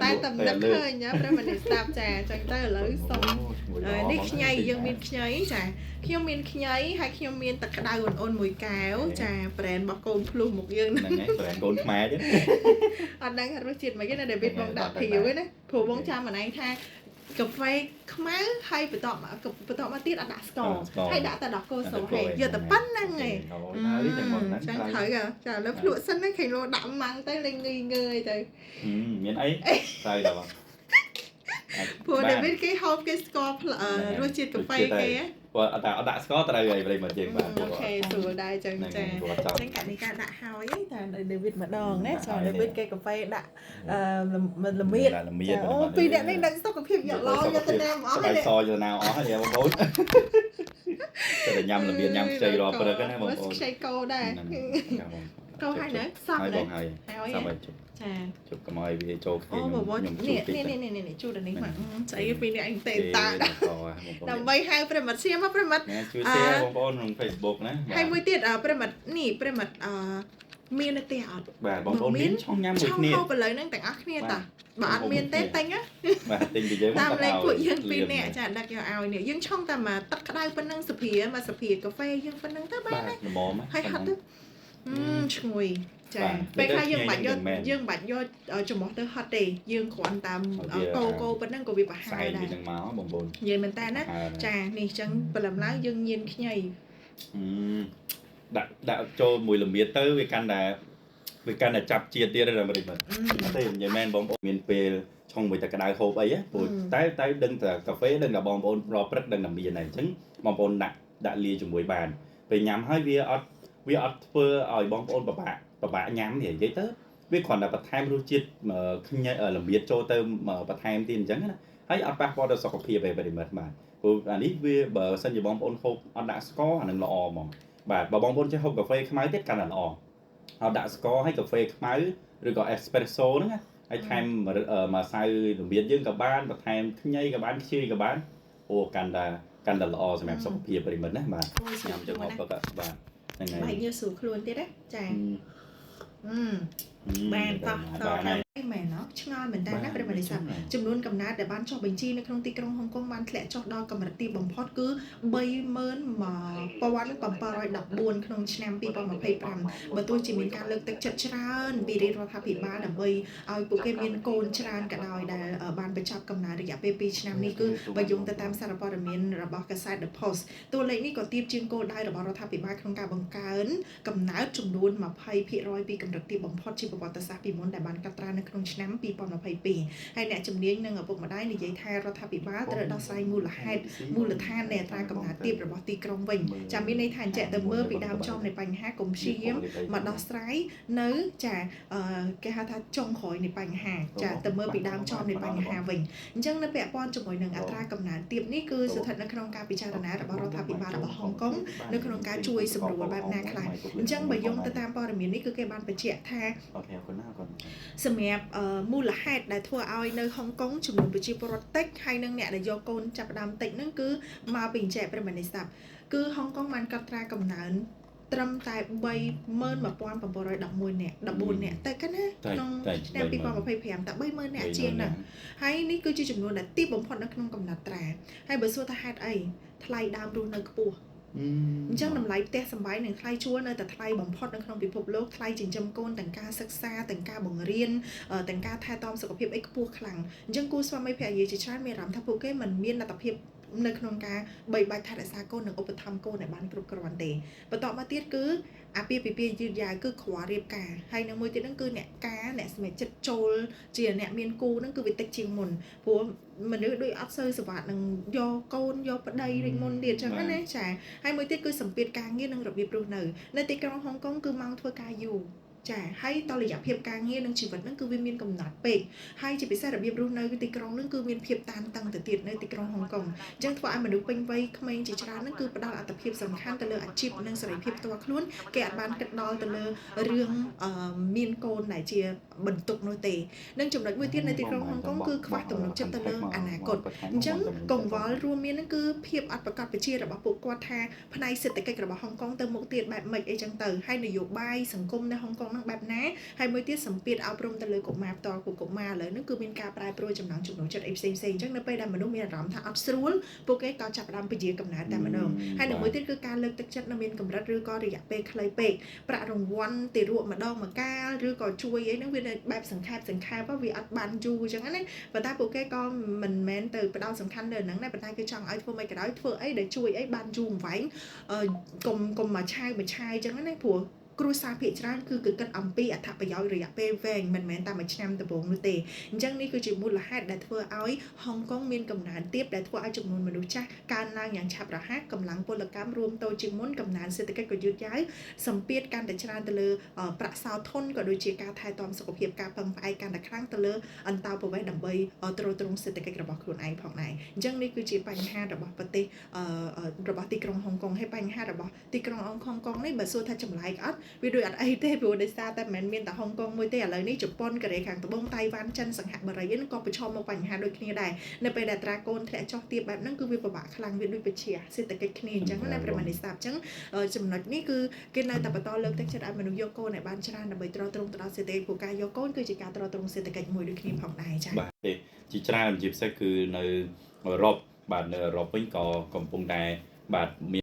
ប៉ុន្តែតែនឹកឃើញណាប្រិមត្តស្ដាប់ចាអញ្ចឹងទៅឥឡូវសុំនេះខ្ញីយើងមានខ្ញីចាខ្ញុំមានខ្ញីហើយខ្ញុំមានទឹកក្តៅអ៊ុនៗមួយកែវចា brand របស់កូនភ្លុះមុខយើង ហ្នឹងហើយ brand កូនខ្មែរទេ អត់ដឹងថារសជាតិមិនទេណាដែលវាបងដាក់ព្រាវឯណាព្រោះបងចាំម្នាក់ថាកាហ្វេខ្មៅហើយបន្តបន្តមកទៀតអត់ដាក់ស្ករហើយដាក់តែដល់គោសូហេយកតែប៉ុណ្្នឹងឯងចឹងត្រូវចាលើភ្លក់សិនណាឃើញលោដាក់ម៉ាំងទៅលេងងើយងើយទៅ មានអីត្រូវដល់បង ព្រោះដែលគេហូបគេស្គាល់រសជាតិកាហ្វេគេ ព្រោះអត់តែអត់ដាក់ស្ករត្រូវហើយប្រិមត្តយើងបាទ OK ស្រួលដែរចឹងចាចឹងកនិកាដាក់ហើយតែដេវីតម្ដងណាចាដេវីតគេកាហ្វេដាក់អឺល្មៀតអូពីរអ្នកនេះដឹងសុខភាពយកឡយកទៅណាអស់ ហើយសយកណាអស់ហើយបងប្អូនតែញ៉ាំល្មៀតញ៉ាំខ្ចីរាល់ព្រឹកណាបងប្អូន ខ្ចីគោដែរកោហើយណាសប់ ណាហើយសប់ហើយជប់ ចា ជប់កុំឲ្យវាចូលគ្នា ខ្ញុំជូតនេះនេះនេះនេះជូតអានេះមកស្អីពីនេះអញទេតាដើម្បីហៅប្រិមត្តសៀមប្រិមត្ត ជួយ share បងប្អូនក្នុង Facebook ណា ហើយមួយទៀតប្រិមត្តនេះប្រិមត្តអឺមាននៅផ្ទះអត់ បាទបងប្អូនមានឆុងញ៉ាំមួយគ្នា ឆុងហូបឥឡូវហ្នឹងទាំងអស់គ្នាតាបើអត់មានទេទិញណា បាទទិញពីយើង តាមលេខពួកយើងពីរនាក់ចាដឹកយកឲ្យនេះយើងឆុងតែមកទឹកក្តៅប៉ុណ្ណឹងសុភាមកសុភាកាហ្វេយើងប៉ុណ្ណឹងទៅបាន ណាល្មម ហើយហត់ទៅឈ្ងុយចាពេលខ្លះយើងបាច់យកយើងបាច់យកច្រមុះទៅហត់ទេយើងគ្រាន់តាមកោកោប៉ុណ្ណឹងក៏វាប្រហែលដែរ នឹងមកបងប្អូន និយាយមែនតើណាចានេះអញ្ចឹងព្រលឹមឡើងយើងញៀនខ្ញី ដាក់ដាក់ចូលមួយល្មៀតទៅវាកាន់តែចាប់ជាតិទៀតហើយប្រិមត្តទេនិយាយមែនបងប្អូនមានពេលឆុងមួយតែក្តៅហូបអីព្រោះតែតែដឹងតែកាហ្វេដឹងតែបងប្អូនរាល់ព្រឹកដឹងតែមានហើយអញ្ចឹងបងប្អូនដាក់ដាក់លាយជាមួយបានពេលញ៉ាំហើយវាអត់ធ្វើឲ្យបងប្អូនពិបាកញ៉ាំទេនិយាយទៅវាគ្រាន់តែបន្ថែមរសជាតិខ្ញីល្មៀតចូលទៅបន្ថែមទៀតអញ្ចឹងណាហើយអត់ប៉ះពាល់ដល់សុខភាពទេប្រិមត្តបាទព្រោះអានេះវាបើសិនជាបងប្អូនហូបអត់ដាក់ស្ករអានឹងល្អហ្មងបាទបើបងប្អូនចេះហូបកាហ្វេខ្មៅទៀតកាន់តែល្អអត់ដាក់ស្ករហើយកាហ្វេខ្មៅឬក៏ espresso ហ្នឹងណាហើយថែមម្សៅល្មៀតយើងក៏បានបន្ថែមខ្ញីក៏បានខ្ជិលក៏បានអូកាន់តែល្អសម្រាប់សុខភាពប្រិមត្តណាបាទញ៉ាំចឹងមកពឹកបាទហ្នឹងហើយបែកញើសស្រួលខ្លួនទៀតណាចាបានតោះតខាងមែនណោះឆ្ងល់មែនតើណាប្រិមត្តសាស្ត្រចំនួនកំណើតដែលបានចុះបញ្ជីនៅក្នុងទីក្រុងហុងកុងបានធ្លាក់ចុះដល់កម្រិតទាបបំផុតគឺ 31,714 ក្នុងឆ្នាំ2025បើទោះជាមានការលើកទឹកចិត្តច្រើនពីរាជរដ្ឋាភិបាលដើម្បីឲ្យពួកគេមានកូនច្រើនក៏ដោយដែលបានបញ្ចប់កំណើតរយៈពេល2ឆ្នាំនេះគឺបើយោងទៅតាមសារព័ត៌មានរបស់កាសែត The Post តួលេខនេះក៏ទាបជាងគោលដៅរបស់រដ្ឋាភិបាលក្នុងការបង្កើនកំណើតចំនួន 20% ពីកម្រិតទាបបំផុតជាប្រវត្តិសាស្ត្រពីមុនដែលបានកត់ត្រានៅក្នុងឆ្នាំ2022ហើយអ្នកជំនាញនិងឪពុកម្ដាយនិយាយថារដ្ឋាភិបាលត្រូវដោះស្រាយមូលហេតុមូលដ្ឋាននៃអត្រាកំណើតទាបរបស់ទីក្រុងវិញចាំមានន័យថាអញ្ចឹងទៅមើលពីដើមចមនៃបញ្ហាកុំព្យាយាមមកដោះស្រាយនៅចាគេហៅថាចុងក្រោយនៃបញ្ហាចាទៅមើលពីដើមចមនៃបញ្ហាវិញអញ្ចឹងនៅពាក់ព័ន្ធជាមួយនឹងអត្រាកំណើតទាបនេះគឺស្ថិតនៅក្នុងការពិចារណារបស់រដ្ឋាភិបាលរបស់ហុងកុងនៅក្នុងការជួយសម្រួលបែបណាខ្លះអញ្ចឹងបើយោងទៅតាមព័ត៌មាននេះគឺគេបានបញ្ជាក់ថាសម្រាប់មូលហេតុដែលធ្វើឲ្យនៅហុងកុងចំនួនប្រជាពលរដ្ឋតិចហើយនិងអ្នកដែលយកកូនចាប់ផ្ដើមតិចហ្នឹងគឺមកពីអញ្ចឹងប្រិមត្តនេះស្ដាប់គឺហុងកុងបានកត់ត្រាកំណើនត្រឹមតែ 31,911 នាក់14នាក់តែកាលណាក្នុងឆ្នាំ2025តែ 30,000 នាក់ជាងហ្នឹងហើយនេះគឺជាចំនួនដែលទាបបំផុតនៅក្នុងកំណត់ត្រាហើយបើសួរថាហេតុអីថ្លៃដើមរស់នៅខ្ពស់អញ្ចឹងតម្លៃផ្ទះសម្បែងនិងថ្លៃជួលនៅតែថ្លៃបំផុតនៅក្នុងពិភពលោកថ្លៃចិញ្ចឹមកូនទាំងការសិក្សាទាំងការបង្រៀនទាំងការថែទាំសុខភាពអីខ្ពស់ខ្លាំងអញ្ចឹងគូស្វាមីភរិយាជាច្រើនមានអារម្មណ៍ថាពួកគេមិនមានលទ្ធភាពនៅក្នុងការបីបាច់ថែរក្សាកូននិងឧបត្ថម្ភកូនឲ្យបានគ្រប់គ្រាន់ទេបន្តមកទៀតគឺអាពាហ៍ពិពាហ៍យឺតយ៉ាវគឺគ្រាន់រៀបការហើយនឹងមួយទៀតហ្នឹងគឺអ្នកការអ្នកសម្រេចចិត្តចូលជាអ្នកមានគូហ្នឹងគឺវាតិចជាងមុនព្រោះមនុស្សដូចអត់សូវសវត្ថនឹងយកកូនយកប្តីដូចមុនទៀតចឹងណាចាហើយមួយទៀតគឺសម្ពាធការងារនិងរបៀបរស់នៅនៅទីក្រុងហុងកុងគឺម៉ោងធ្វើការយូរចាហើយតលយៈភាពការងារនិងជីវិតហ្នឹងគឺវាមានកំណត់ពេកហើយជាពិសេសរបៀបរស់នៅទីក្រុងហ្នឹងគឺមានភាពតានតឹងទៅទៀតនៅទីក្រុងហុងកុងអញ្ចឹងធ្វើឲ្យមនុស្សពេញវ័យក្មេងជាច្រើនហ្នឹងគឺផ្ដល់អត្ថភាពសំខាន់ទៅលើអាជីពនិងសេរីភាពផ្ទាល់ខ្លួនគេអាចបានគិតដល់ទៅលើរឿងមានកូនដែលជាបន្ទុកនោះទេនិងចំណុចមួយទៀតនៅទីក្រុងហុងកុងគឺខ្វះទំនុកចិត្តទៅលើអនាគតអញ្ចឹងកង្វល់រួមមានហ្នឹងគឺភាពអត់ប្រកបប្រជារបស់ពួកគាត់ថាផ្នែកសេដ្ឋកិច្ចរបស់ហុងកុងទៅមុខទៀតបែបម៉េចអីចឹងទៅហើយនយោបាយសង្គមនៅហុងកុង ងហ្នឹងបែបណាហើយមួយទៀតសម្ពាធអប់រំទៅលើកុមារផ្ទាល់ពួកកុមារឥឡូវហ្នឹងគឺមានការប្រែប្រួលចំណង់ចំណូលចិត្តអីផ្សេងផ្សេងអញ្ចឹងនៅពេលដែលមនុស្សមានអារម្មណ៍ថាអត់ស្រួលពួកគេក៏ចាប់ផ្ដើមពជាកំណើតតែម្ដងហើយនៅមួយទៀតគឺការលើកទឹកចិត្តនៅមានកម្រិតឬក៏រយៈពេលខ្លីពេកប្រាក់រង្វាន់ទារកម្ដងម្កាលឬក៏ជួយអីហ្នឹងវាបែបសង្ខេបសង្ខេបវាអត់បានយូរអញ្ចឹងណាប៉ុន្តែពួកគេក៏មិនមែនទៅផ្ដោតសំខាន់លើហ្នឹងដែរប៉ុន្តែគេចង់ឲ្យធ្វើមិនក៏ដោយធ្វើអីដែលជួយអីបានយូរអង្វែងកុំមកឆាយមកឆាយអញ្ចឹងណាព្រោះគ្រួសារភាគច្រើនគឺគឺគិតអំពីអត្ថប្រយោជន៍រយៈពេលវែងមិនមែនតែមួយឆ្នាំដំបូងនោះទេអញ្ចឹងនេះគឺជាមូលហេតុដែលធ្វើឲ្យហុងកុងមានកំណើនទាបដែលធ្វើឲ្យចំនួនមនុស្សចាស់កើនឡើងយ៉ាងឆាប់រហ័សកម្លាំងពលកម្មរួមតូចជាងមុនកំណើនសេដ្ឋកិច្ចក៏យឺតយ៉ាវសម្ពាធកាន់តែច្រើនទៅលើប្រាក់សោធនក៏ដូចជាការថែទាំសុខភាពការពឹងផ្អែកកាន់តែខ្លាំងទៅលើអន្តោប្រវេសន៍ដើម្បីទ្រទ្រង់សេដ្ឋកិច្ចរបស់ខ្លួនឯងផងដែរអញ្ចឹងនេះគឺជាបញ្ហារបស់ប្រទេសរបស់ទីក្រុងហុងកុងហើយបញ្ហារបស់ទីក្រុងហុងកុងនេះបើសួរថាចម្លែកអត់វាដូចអត់អីទេព្រោះដោយសារតែមិនមែនមានតែហុងកុងមួយទេឥឡូវនេះជប៉ុនកូរ៉េខាងត្បូងតៃវ៉ាន់ចិនសិង្ហបុរីហ្នឹងក៏ប្រឈមមកបញ្ហាដូចគ្នាដែរនៅពេលដែលត្រាកូនធ្លាក់ចុះទាបបែបហ្នឹងគឺវាពិបាកខ្លាំងវាដូចបជាសេដ្ឋកិច្ចគ្នាអញ្ចឹងណាប្រិមនីស្ដាប់អញ្ចឹងចំណុចនេះគឺគេនៅតែបន្តលើកទឹកចិត្តឲ្យមនុស្សយកកូនឲ្យបានច្រើនដើម្បីទ្រទ្រង់ទៅដល់សេដ្ឋកិច្ចព្រោះការយកកូនគឺជាការទ្រទ្រង់សេដ្ឋកិច្ចមួយដូចគ្នាផងដែរចា៎ បាទទេជាច្រើនជាពិសេសគឺនៅអឺរ៉ុបបាទនៅអឺរ៉ុបវិញក៏កំពុងតែបាទមាន